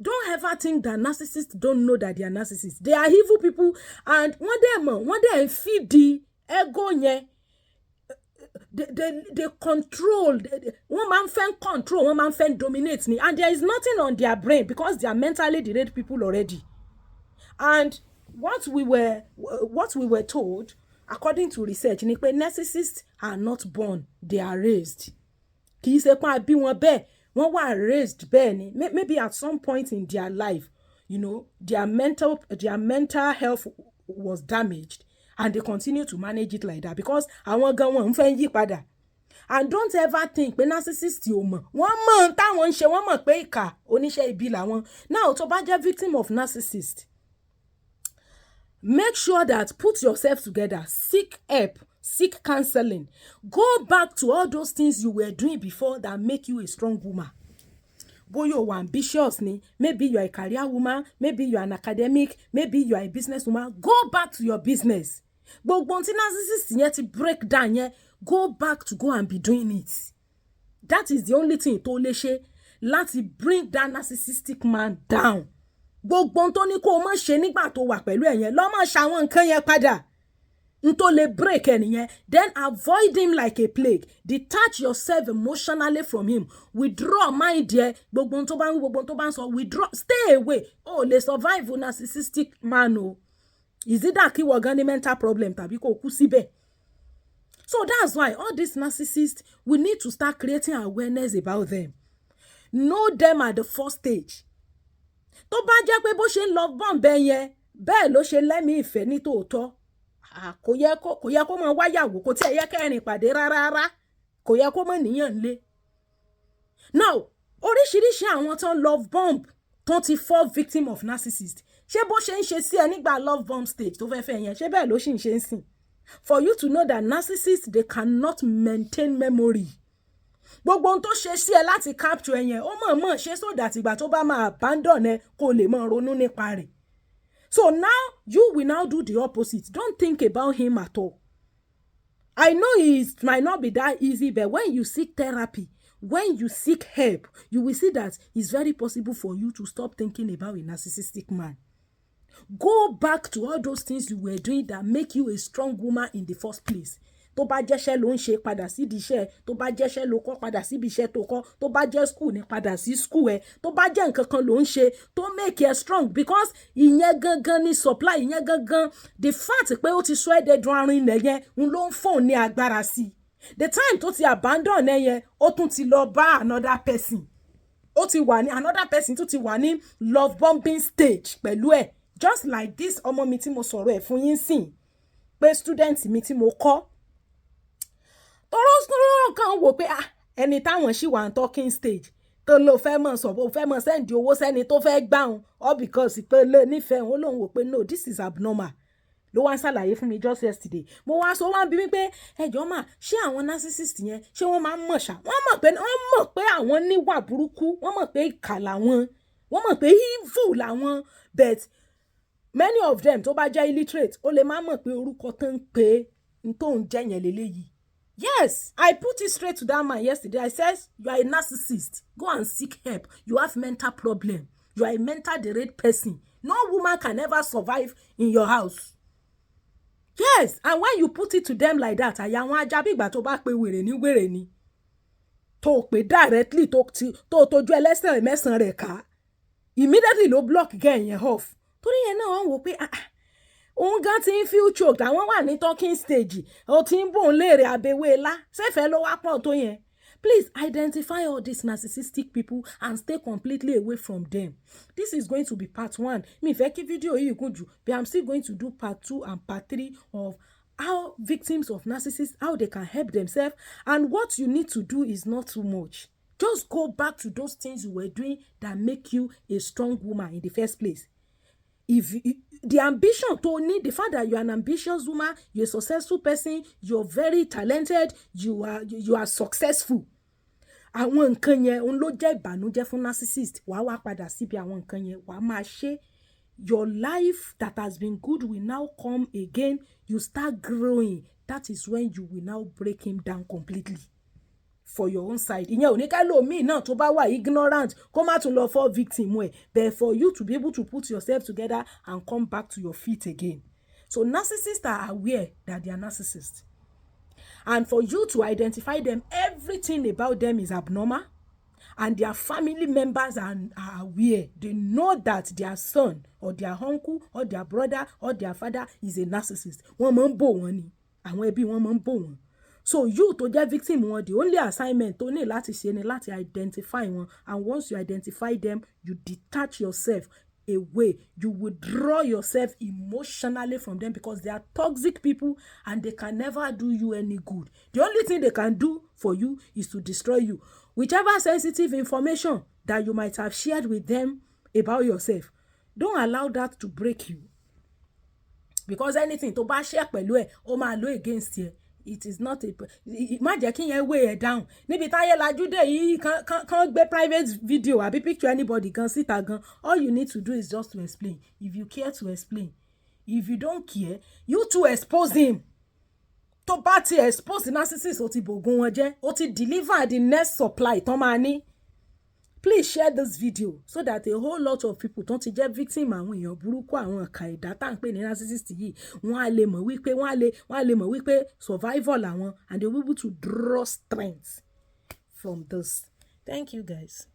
Don't ever think that narcissists don't know that they are narcissists. They are evil people and wọ́n dẹ̀ mọ̀, wọ́n dẹ̀ ń feed ego yẹn. They control, wọ́n máa ń fẹ́ control, wọ́n máa ń fẹ́ dominate ni, and there is nothing on their brain because they are mentally deranged people already. And what we were told according to research ni pé narcissists are not born, they are raised. Kì í ṣe pé a bí wọn bẹ́ẹ̀, wọ́n wà raised bẹ́ẹ̀ ni. Maybe at some point in their life, their mental health was damaged and they continue to manage it like that because àwọn gan wọn ń fẹ́ yí padà. And don't ever think pé narcissist ò mọ̀. Wọ́n mọ̀ táwọn ń ṣe, wọ́n mọ̀ pé ìkà oníṣẹ́ ibi làwọn. Now, tó bá jẹ́ victim of narcissist, make sure that put yourself together, seek help, seek counseling, go back to all those things you were doing before that make you a strong woman. Bóyá o wà ambitious ni, maybe you are a career woman, maybe you are an academic, maybe you are a business woman, go back to your business. Gbogbo ohun tí narcissist yẹn ti break down yẹn, go back to go and be doing it. That is the only thing tó lè ṣe láti bring that narcissistic man down. Gbogbo ohun tó ní kó o má ṣe nígbà tó wà pẹ̀lú ẹ̀ yẹn, lọ́ máa ṣàwọn nǹkan yẹn padà n tó lè break ẹ nìyẹn. Then avoid him like a plague. Detach yourself emotionally from him. Withdraw mind ẹ. Gbogbo ohun tó bá ń, gbogbo ohun tó bá ń sọ, withdraw, stay away. O lè survive narcissistic man o. Is either kí wọ́n gan ní mental problem tàbí kó kú síbẹ̀. So that's why all these narcissists, we need to start creating awareness about them, know them at the first stage. Tó bá jẹ́ pé bó ṣe ń love bomb yẹn bẹ́ẹ̀ ló ṣe lẹ́mìí ìfẹ́ ní tòótọ́, kò yẹ kó máa wáyàwó, kò tí ẹ yẹ kẹrin pàdé rárá rárá, kò yẹ kó mọ̀ níyàn lé. Now, oríṣiríṣi àwọn tó ń love bomb tó ti fall victim of narcissist, ṣé bó ṣe ń ṣe sí ẹ nígbà love bomb stage tó fẹ́ẹ́ fẹ́ yẹn, ṣé bẹ́ẹ̀ ló sì ń ṣe ń sìn? For you to know that narcissists, they cannot maintain memory. Gbogbo ohun tó ṣe sí ẹ láti capture ẹ yẹn, ó mọ̀ọ́mọ̀ ṣe so that ìgbà tó bá máa abandon ẹ, kó lè máa ronú nípa rẹ̀. So now you will now do the opposite. Don't think about him at all. I know it might not be that easy, but when you seek therapy, when you seek help, you will see that it's very possible for you to stop thinking about a narcissistic man. Go back to all those things you were doing that make you a strong woman in the first place. Tó bá jẹ́ṣẹ́ ló ń ṣe, padà sídìí iṣẹ́. Tó bá jẹ́ṣẹ́ ló kọ́, padà síbi iṣẹ́ tó kọ́. Tó bá jẹ́ school ní, padà sí school ẹ. Tó bá jẹ́ nǹkan kan ló ń ṣe tó make ẹ strong, because ìyẹn gangan ni supply, ìyẹn gangan, the fact pé ó ti sọ ẹ́ dẹdun arinlẹ̀ yẹn ń ló ń fóun ní agbára sí i. The time tó ti abandon ẹ yẹn, ó tún ti lọ bá another person, ó ti wà ní another person tó ti wà ní love bombing stage pẹ̀lú ẹ̀. Just like this ọmọ mi tí mo sọ̀rọ̀ ẹ̀ fún yín sìn pé student mi tí mo kọ́ tọrọ kan wò pé, ah, ẹni táwọn ṣì wà ní talking stage tó ló fẹ́ mọ̀ sọ, bó fẹ́ mọ̀ send owó sẹ́ni tó fẹ́ gbà wọn, all because pé lè nífẹ̀ẹ́ òun, lòun wò pé no, this is abnormal. Ló wá ń ṣàlàyé fún mi just yesterday. Mo wá sọ, wá ń bi mí pé, ẹjọ́ mà, ṣé àwọn narcissist yẹn, ṣé wọ́n máa ń mọ̀ ṣá? Wọ́n mọ̀ pé àwọn níwà burúkú, wọ́n mọ̀ pé ìkà làwọn, wọ́n mọ̀ pé evil làwọn, but many of them tó bá jẹ́ illiterate, ó lè má mọ̀ pé orúkọ tó ń pè é n tó ń jẹ́ yẹn lélẹ́yìí. Yes, I put it straight to that man yesterday. I said, "You are a narcissist. Go and seek help. You have mental problem. You are a mental deranged person. No woman can ever survive in your house." Yes, and when you put it to them like that, àyà wọn ajá bí ìgbà tó bá pe wèrè ní wèrè ni, tó pè directly, tó tó tójú ẹlẹ́sẹ̀ mẹ́sàn-án rẹ̀ ká, immediately ló block girl yẹn off. Torí yẹn náà, wọ́n wò pé, ah ah, òun gan ti ń feel choked. Àwọn wà ní talking stage, ó ti ń bòun léèrè abẹ́wé lá ṣẹ́fẹ̀ẹ́ ló wá pọ̀ tó yẹn. Please identify all these narcissistic people and stay completely away from them. This is going to be part one. Mi fẹ́ kí fídíò yìí gùn jù, but I'm still going to do part two and part three of how victims of narcissists, how they can help themselves, and what you need to do is not too much. Just go back to those things you were doing that make you a strong woman in the first place. If you, the ambition tó ní, the fact that you are an ambitious woman, you're a successful person, you're very talented, you are successful, àwọn nǹkan yẹn òun ló jẹ́ ìbànújẹ́ fún narcissist. Wàá wá padà síbi àwọn nǹkan yẹn, wàá máa ṣe. Your life that has been good will now come again. You start growing. That is when you will now break him down completely. for your own side. Ìyẹn ò ní ká lómìn náà tó bá wà ignorant kó má tún lọ fall victim ẹ̀, but for you to be able to put yourself together and come back to your feet again. So narcissists are aware that they are narcissists, and for you to identify them, everything about them is abnormal, and their family members are aware. They know that their son or their uncle or their brother or their father is a narcissist. Wọ́n máa ń bò wọ́n ni, àwọn ẹbí wọn máa ń bò wọ́n. So you tó jẹ́ victim wọn, the only assignment tó ní láti ṣe ni láti identify wọn, and once you identify them, you detach yourself away. You withdraw yourself emotionally from them because they are toxic people and they can never do you any good. The only thing they can do for you is to destroy you. Whichever sensitive information that you might have shared with them about yourself, don't allow that to break you, because anything tó bá share pẹ̀lú ẹ̀, ó máa lo against ẹ. It is not a, má jẹ́ kí yẹn weigh ẹ down. Níbi táyé lajú dé yìí, kàn gbé private video àbí picture anybody gan síta gan, all you need to do is just to explain, if you care to explain. If you don't care, you too expose him. Tó bá ti expose narcissist, ó ti bògùn wọn jẹ́, ó ti deliver the next supply tán máa ní. Please share this video so that a whole lot of people tó ti jẹ́ victim àwọn èèyàn burúkú, àwọn ìkà ẹ̀dá tá à ń pè ní narcissist yìí, wọ́n á lè mọ̀ wípé survivor làwọn, and they will be able to draw strength from this. Thank you, guys.